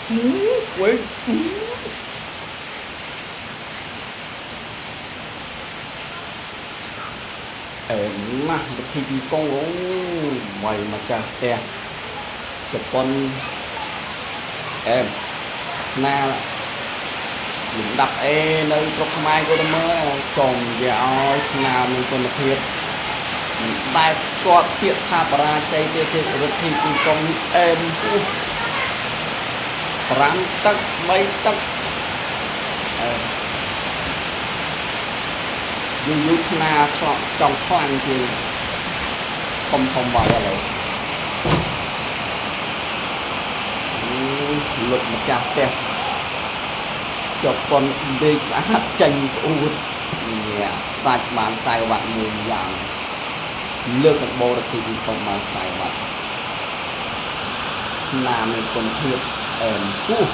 ឆ្វេងអែមណាស់វិធីទីកងអូវាយម្ចាស់ផ្ទះជប៉ុនអែមណាលំដាប់អេនៅស្រុកខ្មែរក៏ទៅមើលចង់និយាយឲ្យថ្នាមានគុណភាពមិនដែលស្គាល់ពាក្យថាបរាជ័យទេទេរិទ្ធីទីកងនេះអែមពោះ5ទឹក3ទឹកអែមយូរយូរថ្នាឆ្លក់ចង់ខ្លាំងជាងធំធំវាយឥឡូវលុតម្ចាស់ផ្ទះជប៉ុនដេកស្អាតចេញក្អួតញ៉ាសាច់បាន40វ៉ាត់មួយយ៉ាងលើកដំបូងរទីទីកុំបាន40វ៉ាត់ណាមានគុណភាពអែមគោះ